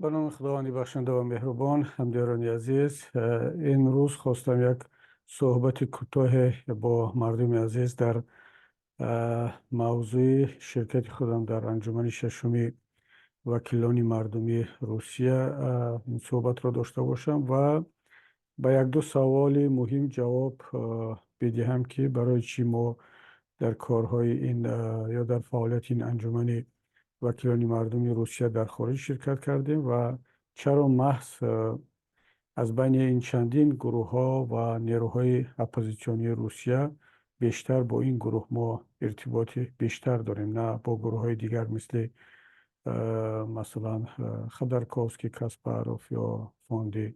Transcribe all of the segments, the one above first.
Ба номи Худованди бахшанда ва меҳрубон. Ҳамдиёрони азиз, имрӯз хостам як суҳбати кӯтоҳе бо мардуми азиз дар мавзӯи ширкати худам дар анҷумани шашуми вакилони мардумии Русия ин суҳбатро дошта бошам ва ба як-ду саволи муҳим ҷавоб бидиҳам, ки барои чӣ мо дар корҳои ин ё дар фаъолияти ин анҷумани вакилони мардуми Русия дар хориҷ ширкат кардем ва чаро маҳз аз байни ин чандин гурӯҳҳо ва нерӯҳои оппозитсионии Русия бештар бо ин гурӯҳ мо иртиботи бештар дорем, на бо гурӯҳҳои дигар, мисли масалан Ходорковский, Каспаров ё фонди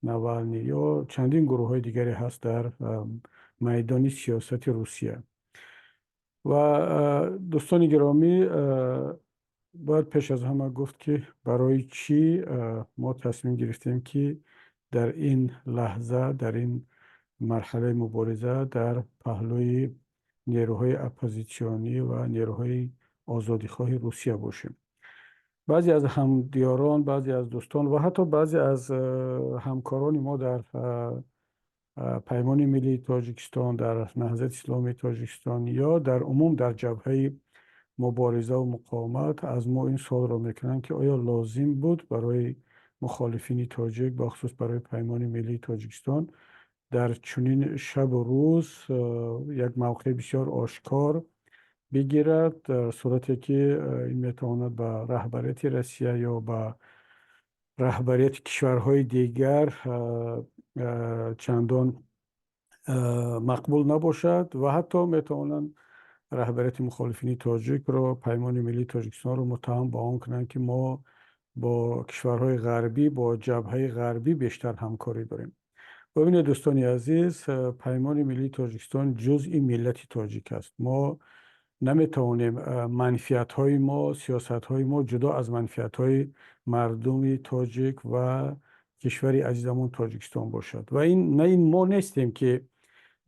Навални ё чандин гурӯҳҳои дигаре ҳаст дар майдони сиёсати Русия. Ва дӯстони гиромӣ, бояд пеш аз ҳама гуфт, ки барои чӣ мо тасмим гирифтем, ки дар ин лаҳза, дар ин марҳалаи мубориза дар паҳлӯи нерӯҳои оппозитсионӣ ва нерӯҳои озодихоҳи Русия бошем. Баъзе аз ҳамдиёрон, баъзе аз дӯстон ва ҳатто баъзе аз ҳамкорони мо дар Паймони миллии Тоҷикистон, дар Наҳзати исломии Тоҷикистон ё дар умум дар ҷабҳаи мубориза ва муқовимат аз мо ин суолро мекунанд, ки оё лозим буд барои мухолифини тоҷик, бахусус барои Паймони миллии Тоҷикистон, дар чунин шабу рӯз як мавқеи бисёр ошкор бигирад, дар сурате ки ин метавонад ба раҳбарияти Россия ё ба раҳбарияти кишварҳои дигар чандон мақбул набошад ва ҳатто метавонанд раҳбарияти мухолифини тоҷикро, Паймони миллии Тоҷикистонро муттаҳам ба он кунанд, ки мо бо кишварҳои ғарбӣ, бо ҷабҳаи ғарбӣ бештар ҳамкорӣ дорем. Бибинед, дӯстони азиз, Паймони миллии Тоҷикистон ҷузъи миллати тоҷик аст. Мо наметавонем манфиатҳои мо, сиёсатҳои мо ҷудо аз манфиатҳои мардуми тоҷик ва кишвари азизамон Тоҷикистон бошад. Ва ин на ин мо нестем, ки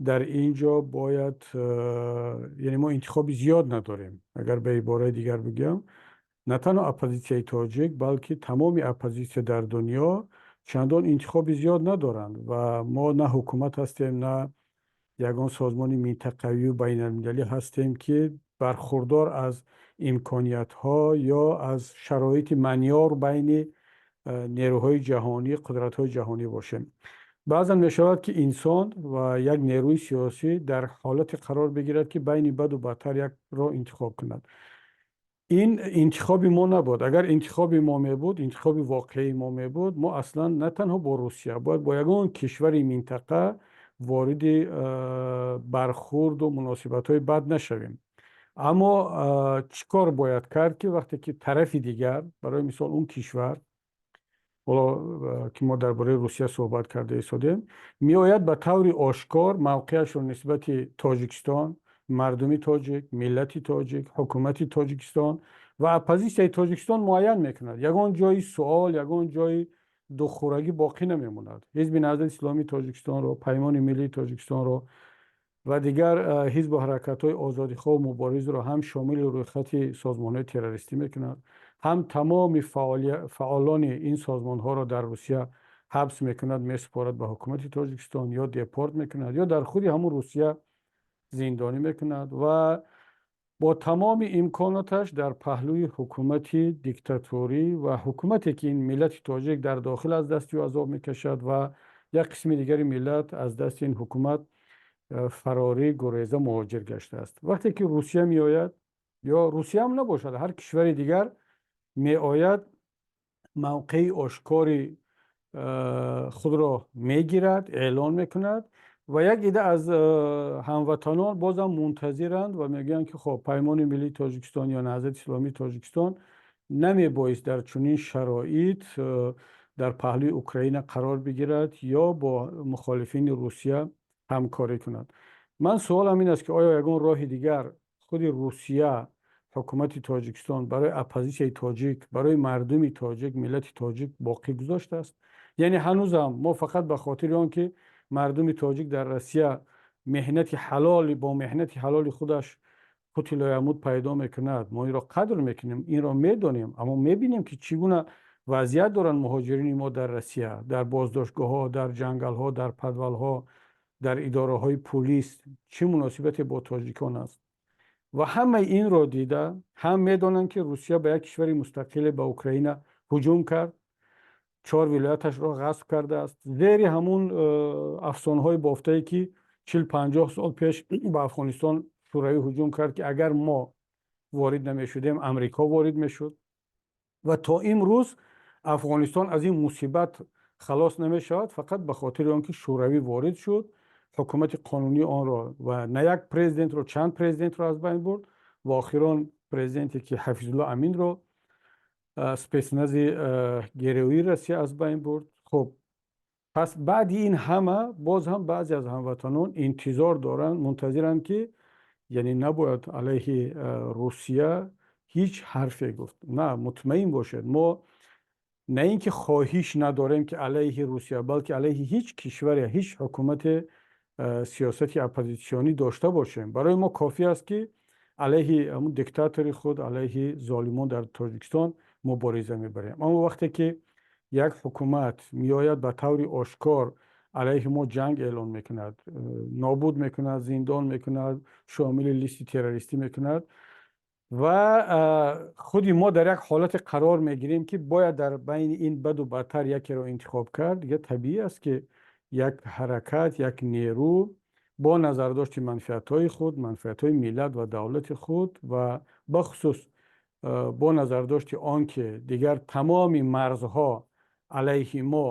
дар ин ҷо бояд, яъне мо интихоби зиёд надорем. Агар ба ибораи дигар бигӯям, на танҳо оппозитсияи тоҷик, балки тамоми оппозитсия дар дунё чандон интихоби зиёд надоранд. Ва мо на ҳукумат ҳастем, на ягон созмони минтақавию байналмилалӣ ҳастем, ки бархурдор аз имкониятҳо ё аз шароити манёвр байни нерӯҳои ҷаҳонӣ, қудратҳои ҷаҳонӣ бошем. Баъзан мешавад, ки инсон ва як нерӯи сиёсӣ дар ҳолате қарор бигирад, ки байни баду бадтар якро интихоб кунад. Ин интихоби мо набуд. Агар интихоби мо мебуд, интихоби воқеии мо мебуд, мо аслан на танҳо бо Русия, бояд бо ягон кишвари минтақа вориди бархурду муносибатҳои бад нашавем. Аммо чӣ кор бояд кард, ки вақте ки тарафи дигар, барои мисол он кишвар, ҳоло ки мо дар бораи Русия суҳбат карда истодем, меояд, ба таври ошкор мавқеашро нисбати Тоҷикистон, мардуми тоҷик, миллати тоҷик, ҳукумати Тоҷикистон ва оппозитсияи Тоҷикистон муайян мекунад, ягон ҷои суол, ягон ҷои духӯрагӣ боқӣ намемонад. Ҳизби Наҳзати исломии Тоҷикистонро, Паймони миллии Тоҷикистонро ва дигар ҳизбу ҳаракатҳои озодихоҳу муборизро ҳам шомили рӯйхати созмонҳои террористӣ мекунад, ҳам тамоми фаъолони ин созмонҳоро дар Русия ҳабс мекунад, месупорад ба ҳукумати Тоҷикистон ё депорт мекунад, ё дар худи ҳамун Русия зиндонӣ мекунад ва бо тамоми имконоташ дар паҳлӯи ҳукумати диктаторӣ ва ҳукумате, ки ин миллати тоҷик дар дохил аз дасти ӯ азоб мекашад ва як қисми дигари миллат аз дасти ин ҳукумат фарорӣ, гуреза, муҳоҷир гаштааст. Вақте ки Русия меояд, ё Русияам набошад, ҳар кишвари дигар меояд, мавқеи ошкори худро мегирад, эълон мекунад ва як ида аз ҳамватанон бозам мунтазиранд ва мегӯянд, ки хоб, Паймони миллии Тоҷикистон ё Наҳзати исломии Тоҷикистон намебоист дар чунин шароит дар паҳлӯи Украина қарор бигирад ё бо мухолифини Русия ҳамкорӣ кунад. Ман суолам ин аст, ки оё ягон роҳи дигар худи Русия, ҳукумати Тоҷикистон барои оппозитсияи тоҷик, барои мардуми тоҷик, миллати тоҷик боқӣ гузоштааст? Яъне ҳанӯзам мо фақат ба хотири он ки мардуми тоҷик дар Россия меҳнати ҳалоли, бо меҳнати ҳалоли худаш қути лоямут пайдо мекунад, мо инро қадр мекунем, инро медонем, аммо мебинем, ки чӣ гуна Вазъият доранд муҳоҷирини мо дар Россия, дар боздоштгоҳҳо, дар ҷангалҳо, дар подвалҳо, дар идораҳои пулис, чӣ муносибате бо тоҷикон аст. Ва ҳамаи инро дида ҳам медонанд, ки Русия ба як кишвари мустақиле, ба Украина, ҳуҷум кард, чор вилояташро ғасб кардааст, зери ҳамун афсонаҳои бофтае, ки 40-50 сол пеш ба Афғонистон Шӯравӣ ҳуҷум кард, ки агар мо ворид намешудем, Амрико ворид мешуд. Ва то имрӯз Афғонистон аз ин мусибат халос намешавад, фақат ба хотири он ки Шӯравӣ ворид шуд, ҳукумати қонунии онро ва на як президентро, чанд президентро аз байн бурд ва охирон президенте, ки Ҳафизулло Аминро, спецнази ГРУи Россия аз байн бурд. Хуб, пас баъди ин ҳама боз ҳам баъзе аз ҳамватанон интизор доранд, мунтазиранд, ки яъне набояд алайҳи Русия ҳеҷ ҳарфе гуфт. На, мутмаин бошед, мо на ин ки хоҳиш надорем, ки алайҳи Русия, балки алайҳи ҳеҷ кишваре, ҳеҷ ҳукумате сиёсати оппозитсионӣ дошта бошем. Барои мо кофӣ аст, ки алайҳи ҳамун диктатори худ, алайҳи золимон дар Тоҷикистон мубориза мебарем. Аммо вақте ки як ҳукумат меояд, ба таври ошкор алайҳи мо ҷанг эълон мекунад, нобуд мекунад, зиндон мекунад, шомили листи террористӣ мекунад ва худи мо дар як ҳолате қарор мегирем, ки бояд дар байни ин баду бадтар якеро интихоб кард, дигар табиӣ аст, ки як ҳаракат, як нерӯ бо назардошти манфиатҳои худ, манфиатҳои миллат ва давлати худ ва бахусус бо назардошти он ки дигар тамоми марзҳо алайҳи мо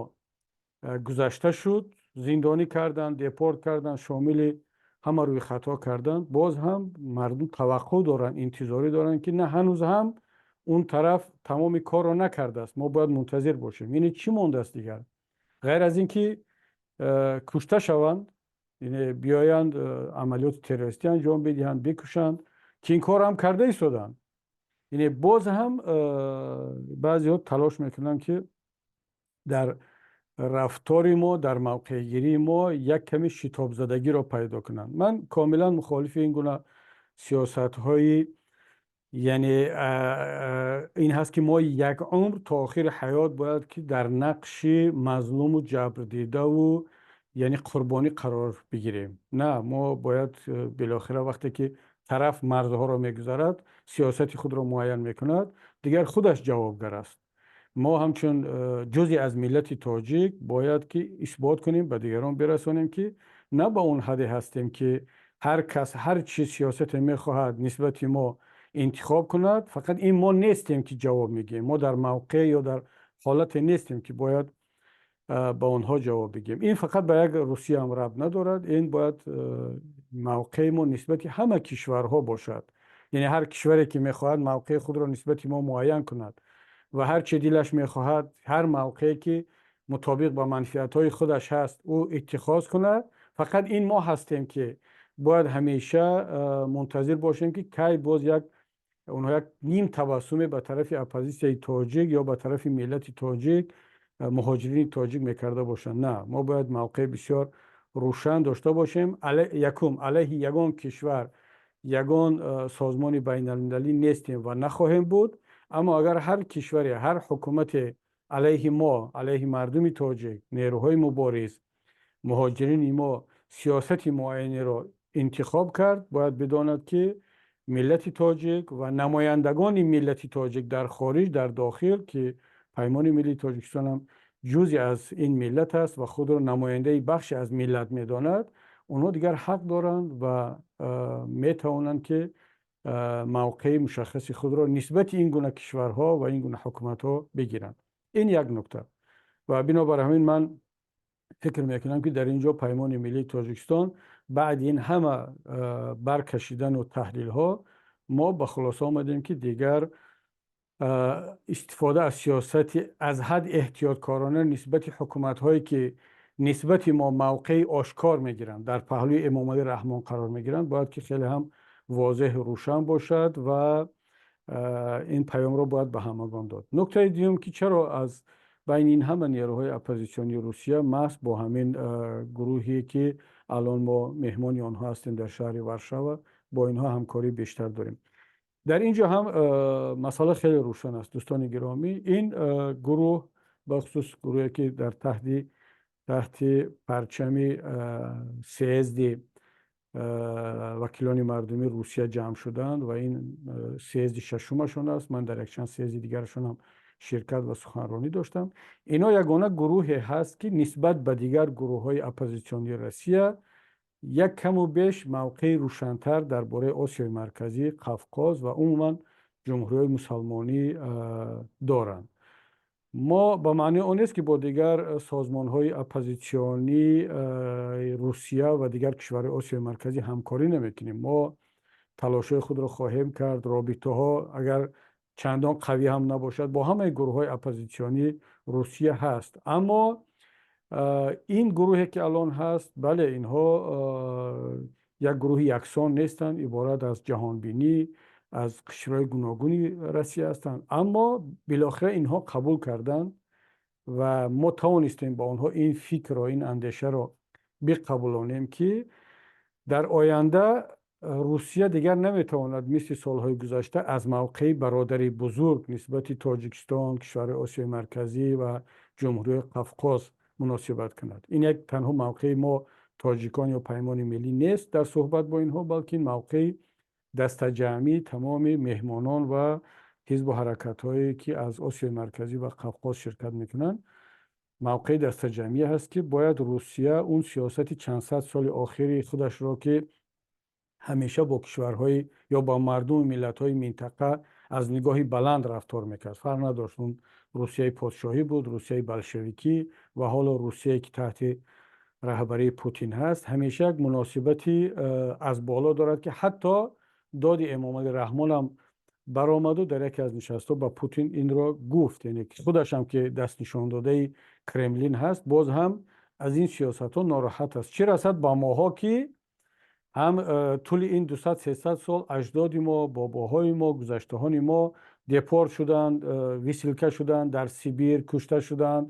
гузашта шуд, зиндонӣ карданд, депорт карданд, шомили ҳама рӯйхатҳо карданд, боз ҳам мардум таваққӯъ доранд, интизорӣ доранд, ки на, ҳанӯз ҳам он тараф тамоми корро накардааст, мо бояд мунтазир бошем. Яъне чӣ мондааст дигар, ғайр аз ин ки кушта шаванд, яъне биёянд, амалиёти террористӣ анҷом бидиҳанд, бикушанд, ки ин корро ҳам карда истоданд? Яъне боз ҳам баъзеҳо талош мекунанд, ки дар рафтори мо, дар мавқеъгирии мо як каме шитобзадагиро пайдо кунанд. Ман комилан мухолифи ин гуна сиёсатҳои, яъне ин ҳаст, ки мо як умр то охири ҳаёт бояд ки дар нақши мазлуму ҷабрдидаву яъне қурбонӣ қарор бигирем. На, мо бояд билохира вақте ки тараф марзҳоро мегузарад, сиёсати худро муайян мекунад, дигар худаш ҷавобгар аст. Мо ҳамчун ҷузъе аз миллати тоҷик бояд ки исбот кунем, ба дигарон бирасонем, ки на ба он ҳадде ҳастем, ки ҳар кас ҳар чӣ сиёсате мехоҳад нисбати мо интихоб кунад. Фақат ин мо нестем, ки ҷавоб мегӯем. Мо дар мавқеъ ё дар ҳолате нестем, ки бояд ба онҳо ҷавоб бигӯем. Ин фақат ба як Русия ҳам рабт надорад, ин бояд мавқеи мо нисбати ҳама кишварҳо бошад. Яъне ҳар кишваре ки мехоҳад мавқеи худро нисбати мо муайян кунад ва ҳар чи дилаш мехоҳад, ҳар мавқее ки мутобиқ ба манфиатҳои худаш ҳаст, ӯ иттихоз кунад, фақат ин мо ҳастем, ки бояд ҳамеша мунтазир бошем, ки кай боз як онҳо як ним табассуме ба тарафи оппозитсияи тоҷик ё ба тарафи миллати тоҷик, муҳоҷирини тоҷик мекарда бошанд. На, мо бояд мавқеи бисёр рӯшан дошта бошем. Якум, алайҳи ягон кишвар, ягон созмони байналмилалӣ нестем ва нахоҳем буд. Аммо агар ҳар кишваре, ҳар ҳукумате алайҳи мо, алайҳи мардуми тоҷик, нерӯҳои мубориз, муҳоҷирини мо сиёсати муайянеро интихоб кард, бояд бидонад, ки миллати тоҷик ва намояндагони миллати тоҷик дар хориҷ, дар дохил, ки Паймони Миллии Тоҷикистон ҳам ҷузъе аз ин миллат аст ва худро намояндаи бахше аз миллат медонад, онҳо дигар ҳақ доранд ва метавонанд, ки мавқеи мушаххаси худро нисбати ин гуна кишварҳо ва ин гуна ҳукуматҳо бигиранд. Ин як нукта. Ва бинобар ҳамин ман фикр мекунам, ки дар ин ҷо Паймони Миллии Тоҷикистон баъди ин ҳама баркашидану таҳлилҳо мо ба хулоса омадем, ки дигар истифода аз сиёсати аз ҳад эҳтиёткорона нисбати ҳукуматҳое, ки нисбати мо мавқеи ошкор мегиранд, дар паҳлӯи Эмомалӣ Раҳмон қарор мегиранд, бояд ки хеле ҳам возеҳу рӯшан бошад ва ин паёмро бояд ба ҳамагон дод. Нуктаи дуюм, ки чаро аз байни ин ҳама нерӯҳои оппозитсионии Русия маҳз бо ҳамин гурӯҳе, ки алон мо меҳмони онҳо ҳастем дар шаҳри Варшава, бо инҳо ҳамкории бештар дорем. Дар ин ҷо ҳам масъала хеле рӯшан аст, дӯстони гиромӣ. Ин гурӯҳ, бахусус гурӯҳе ки дар таҳти парчами съезди вакилони мардумии Русия ҷамъ шуданд ва ин съезди шашумашон аст. Ман дар якчанд съезди дигарашон ҳам ширкат ва суханронӣ доштам. Инҳо ягона гурӯҳе ҳаст, ки нисбат ба дигар гурӯҳҳои оппозитсионии Россия як каму беш мавқеи рӯшантар дар бораи Осиёи Марказӣ, Қавқоз ва умуман ҷумҳуриҳои мусалмонӣ доранд. Мо ба маънии он нест, ки бо дигар созмонҳои оппозитсионии Русия ва дигар кишварҳои Осиёи Марказӣ ҳамкорӣ намекунем. Мо талошҳои худро хоҳем кард. Робитаҳо агар чандон қавӣ ҳам набошад, бо ҳамаи гурӯҳҳои оппозитсионии Русия ҳаст. Аммо ин гурӯҳе ки алон ҳаст, бале, инҳо як гурӯҳи яксон нестанд, иборат аз ҷаҳонбинӣ, аз қишрҳои гуногуни Россия ҳастанд, аммо билохира инҳо қабул карданд ва мо тавонистем ба онҳо ин фикрро, ин андешаро биқабулонем, ки дар оянда Русия дигар наметавонад мисли солҳои гузашта аз мавқеи бародари бузург нисбати Тоҷикистон, кишварҳои Осиёи Марказӣ ва ҷумҳуриҳои Қавқоз муносибат кунад. Ин як танҳо мавқеи мо тоҷикон ё Паймони Миллӣ нест дар суҳбат бо инҳо, балки ин мавқеи дастаҷамъии тамоми меҳмонон ва ҳизбу ҳаракатҳое, ки аз Осиёи Марказӣ ва Қавқоз ширкат мекунанд, мавқеи дастаҷамъӣ ҳаст, ки бояд Русия он сиёсати чандсад соли охири худашро, ки ҳамеша бо кишварҳои ё бо мардуму миллатҳои минтақа аз нигоҳи баланд рафтор мекард, фарқ надошт, он Русияи подшоҳӣ буд, Русияи болшевикӣ ва ҳоло Русияе ки таҳти раҳбарии Путин ҳаст, ҳамеша як муносибати аз боло дорад, ки ҳатто доди Эмомалӣ Раҳмонам баромаду дар яке аз нишастҳо ба Путин инро гуфт. Яъне худашам, ки дастнишондодаи Кремлин ҳаст, боз ҳам аз ин сиёсатҳо нороҳат аст. Чӣ расад ба моҳо, ки ҳам тӯли ин 200-300 сол аҷдоди мо, бобоҳои мо, гузаштаҳони мо депорт шуданд, высылка шуданд, дар Сибир кушта шуданд,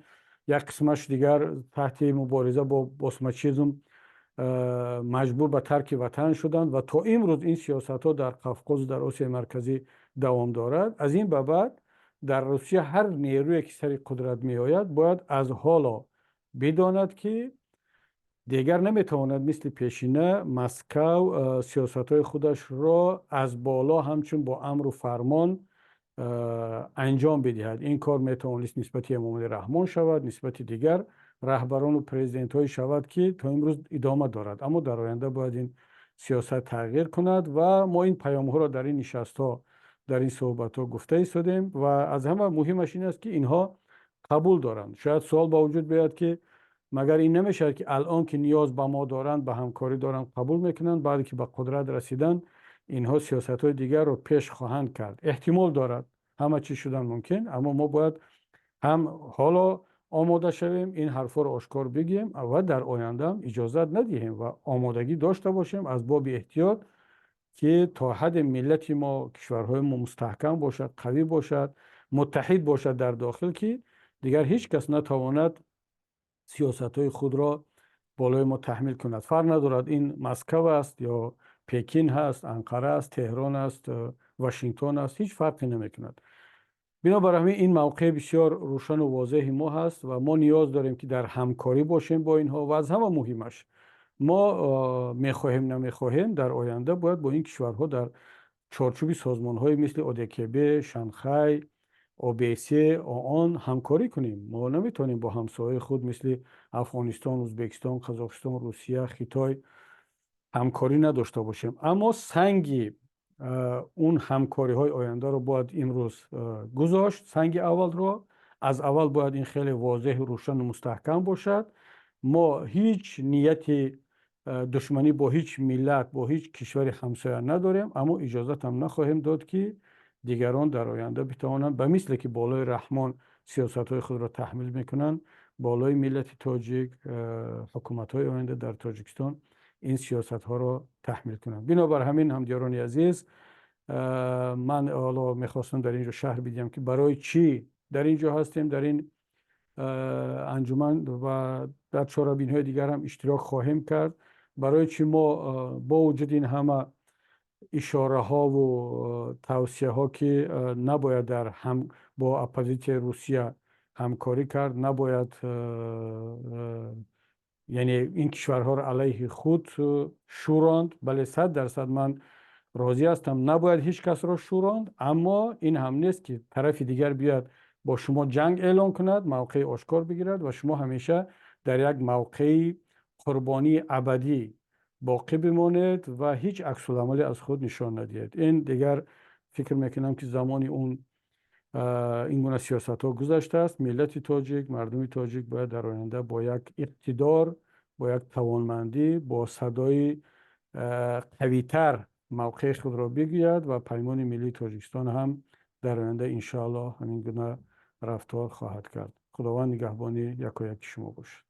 як қисмаш дигар таҳти мубориза бо босмачизм маҷбур ба тарки ватан шуданд ва то имрӯз ин сиёсатҳо дар Қавқозу дар Осиёи Марказӣ давом дорад. Аз ин ба баъд дар Русия ҳар нерӯе ки сари қудрат меояд, бояд аз ҳоло бидонад, ки дигар наметавонад мисли пешина Москав сиёсатҳои худашро аз боло ҳамчун бо амру фармон анҷом бидиҳад. Ин кор метавонист нисбати Эмомалӣ Раҳмон шавад, нисбати дигар раҳбарону президентҳое шавад, ки то имрӯз идома дорад, аммо дар оянда бояд ин сиёсат тағйир кунад. Ва мо ин паёмҳоро дар ин нишастҳо, дар ин суҳбатҳо гуфта истодем. Ва аз ҳама муҳимаш ин аст, ки инҳо қабул доранд. Шояд суол ба вуҷуд биёяд, ки магар ин намешавад, ки алон ки ниёз ба мо доранд, ба ҳамкорӣ доранд, қабул мекунанд, баъде ки ба қудрат расиданд, инҳо сиёсатҳои дигарро пеш хоҳанд кард? Эҳтимол дорад, ҳама чиз шудан мумкин, аммо мо бояд ҳам ҳоло омода шавем, ин ҳарфҳоро ошкор бигӯем ва дар ояндаам иҷозат надиҳем ва омодагӣ дошта бошем аз боби эҳтиёт, ки то ҳадде миллати мо, кишварҳои мо мустаҳкам бошад, қавӣ бошад, муттаҳид бошад дар дохил, ки дигар ҳеҷ кас натавонад сиёсатҳои худро болои мо таҳмил кунад. Фарқ надорад, ин Москав аст ё Пекин ҳаст, Анқара аст, Теҳрон аст, Вашингтон аст, ҳеҷ фарқе намекунад. Бинобар ҳамин ин мавқеи бисёр рӯшану возеҳи мо ҳаст ва мо ниёз дорем, ки дар ҳамкорӣ бошем бо инҳо. Ва аз ҳама муҳимаш, мо мехоҳем, намехоҳем, дар оянда бояд бо ин кишварҳо дар чорчӯби созмонҳои мисли ОДКБ, Шанхай, ОБСЕ, ООН ҳамкорӣ кунем. Мо наметавонем бо ҳамсояи худ мисли Афғонистон, Ӯзбекистон, Қазоқистон, Русия, Хитой ҳамкорӣ надошта бошем. Аммо санги он ҳамкориҳои ояндаро бояд имрӯз гузошт. Санги аввалро аз аввал бояд ин хеле возеҳу рӯшану мустаҳкам бошад. Мо ҳеҷ нияти душманӣ бо ҳеҷ миллат, бо ҳеҷ кишвари ҳамсоя надорем, аммо иҷозатам нахоҳем дод, ки дигарон дар оянда битавонанд ба мисле ки болои Раҳмон сиёсатҳои худро таҳмил мекунанд, болои миллати тоҷик, ҳукуматҳои оянда дар Тоҷикистон ин сиёсатҳоро таҳмил кунанд. Бинобар ҳамин, ҳамдиёрони азиз, ман ҳоло мехостам дар ин ҷо шарҳ бидиҳам, ки барои чӣ дар ин ҷо ҳастем, дар ин анҷуман ва дар чорабиниҳои дигар ҳам иштирок хоҳем кард, барои чӣ мо бо вуҷуди ин ҳама Ишораҳову тавсияҳо, ки набояд дар ҳам бо оппозитсияи Русия ҳамкорӣ кард, набояд, яъне ин кишварҳоро алайҳи худ шӯронд. Бале, 100% ман розӣ ҳастам, набояд ҳеҷ касро шӯронд, аммо ин ҳам нест, ки тарафи дигар биёяд, бо шумо ҷанг эълон кунад, мавқеи ошкор бигирад ва шумо ҳамеша дар як мавқеи қурбонии абадӣ боқӣ бимонед ва ҳеҷ аксуламале аз худ нишон надиҳед. Ин дигар, фикр мекунам, ки замони он ин гуна сиёсатҳо гузаштааст. Миллати тоҷик, мардуми тоҷик бояд дар оянда бо як иқтидор, бо як тавонмандӣ, бо садои қавитар мавқеи худро бигӯяд ва Паймони миллии Тоҷикистон ҳам дар оянда, иншоаллоҳ, ҳамин гуна рафтор хоҳад кард. Худованд нигаҳбони якояки шумо бошад.